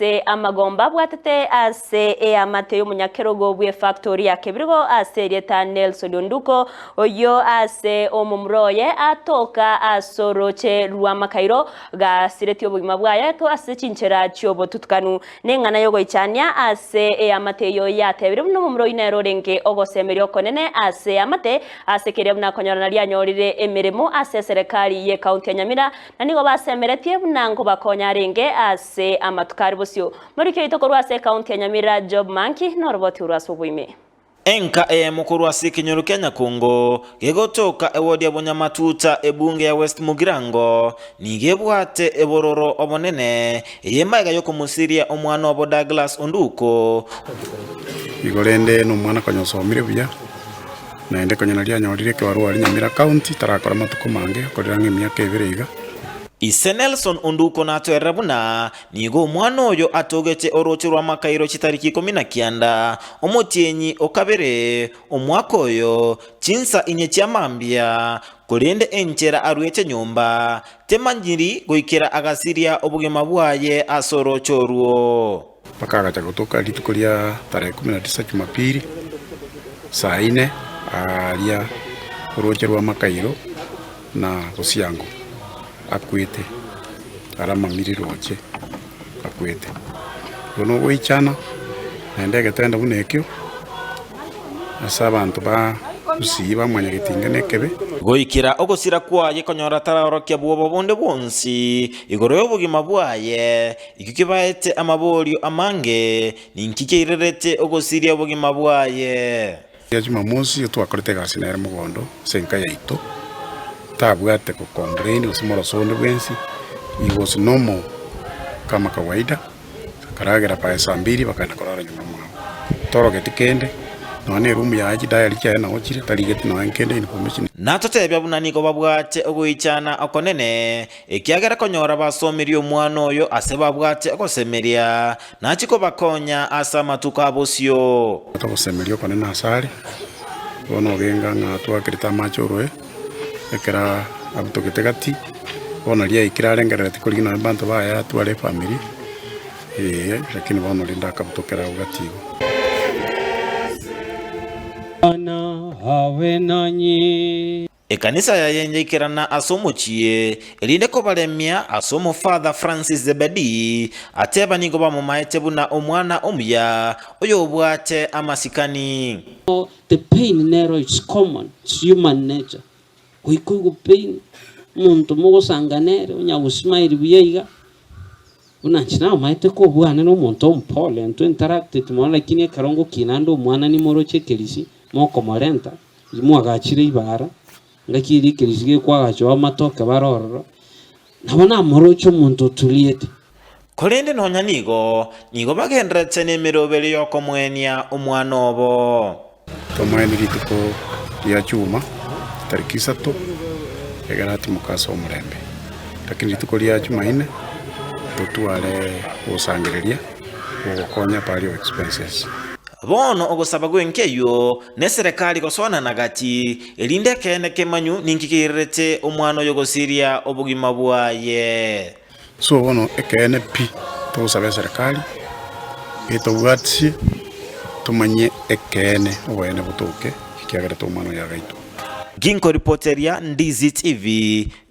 ase amagomba abwatete ase eamate y'omonyakerogo bw'efactori ya Kebirigo ase erieta Nelson Onduko, oyio ase omomura oye atoka ase orooche rw'amakairo gasiretie obogima bwaye ase chinchera chi'obotutukanu. Neng'ana y'ogoichania ase eamate eyio yatebire buna omomura oyio nere orenge ogosemeria okonene ase eamate ase keria buna akonyora nario anyorire emeremo ase eserekari y'ecounty ya Nyamira na nigo basemeretie buna nkobakonya arenge ase amatuko are bosio. Moriki oito korwa ase ecounty ya Nyamira Job Manki noroboti orwo ase oboime. Enka eyemo korwa ase ekenyoro kia Nyakongo, gegotoka ewodi ya Bonyamatuta ebunge ya West Mugirango, nigo ebwate ebororo obonene, eye magega yokomosiria omwana obo Douglas Onduko. Igo rende nomwana konya osomire buya, naende konya nario anyorire ekebarua aria Nyamira County, tarakora amatuko mange, okorire ang'e emiaka ebere iga. Ise Nelson Onduko natoerera buna Nigo omwana oyo atogete orooche rw'amakairo chitariki 19, omotienyi o kabere, omwaka oyo, chinsa inye chia mambia, korende enchera aruete nyomba temanyiri goikera agasiria obogima bwaye ase orooche orwo. Mpaka agacha gotoka rituko ria tarehe 19 Jumapili, saa ine aaria orooche rw'amakairo na Bosiango akwete. Aramamiri roche akwete. Igo nogoichana naende egetendo buna ekio ase abanto ba Gusii bamwanyagetinge nekebe. Goikera ogosira kwaye konyora taraorokia bwoba bonde bwonsi igoro y'obogima bwaye, ekio kebaete amaborio amange, ninki kiairerete ogosiria obogima bwaye? Ria Jumamosi twakorete egasi nere mogondo ase enka yaito, tabwate go complain gose moroso onde bwensi, he was normal kama kawaida, akaragera by saa mbiri bakagenda korara nyomba mwabo. Torogeti kende, nonya na eroom yaye chidiary chiaye nabo chire, tarigeti nonya kende information. Natotebia buna nigo babwate ogoichana okonene, ekiagera konyora basomirie omwana oyo ase babwate ogosemeria, Nachie kobakonya ase amatuko a bosio. Ogosemeria okonene asare, bono ogenga ng'a twakerete amache oroe, ekero abutogete gati, bono riaikire arengerereti korigia nonye abanto baye atware efamiri, eeh, lakini bono rende akabutokera agwo gati igo. Bwana abe nanyi. Ekanisa yaye yaikerana ase omochie, erinde kobaremia ase Omofather Francis Zebedee, ateba nigo bamomaete buna omwana omuya, oyobwate amasikani. The pain nero it's common, it's human nature goika oigwe pain, omonto mogosanga nere onya go smile buya iga, buna inche namaete kobwana na omonto omopole intwe interacted mono lakini ekero ngokina ande omwana nimoroche ekerisi mokomorenta. Mwagachire ibara, ngaki eria ekerisi gekwagachwa amatoke bare ororo, nabo namoroche omonto oturiete. Korende nonya nigo, nigo bagendererete nemeroberi y'okomoenia omwana obo. Tomoeni rituko ria chuma chitariki isato, egere atimoke ase omorembe. Lakini rituko ria chumaine totware ogosangereria gogokonya burial expenses. Bono ogosaba gw'enka eyio neserekari gosoanana gati, erinde ekeene kemanyu ninki keirerete omwana oyo gosiria obogima bwaye. So bono ekeene pi togosaba eserekari etobwatisie tomanye ekeene oboene botoke ekiagera tomwana oyo agaitwa. Ginkoripoteria Ndizi TV.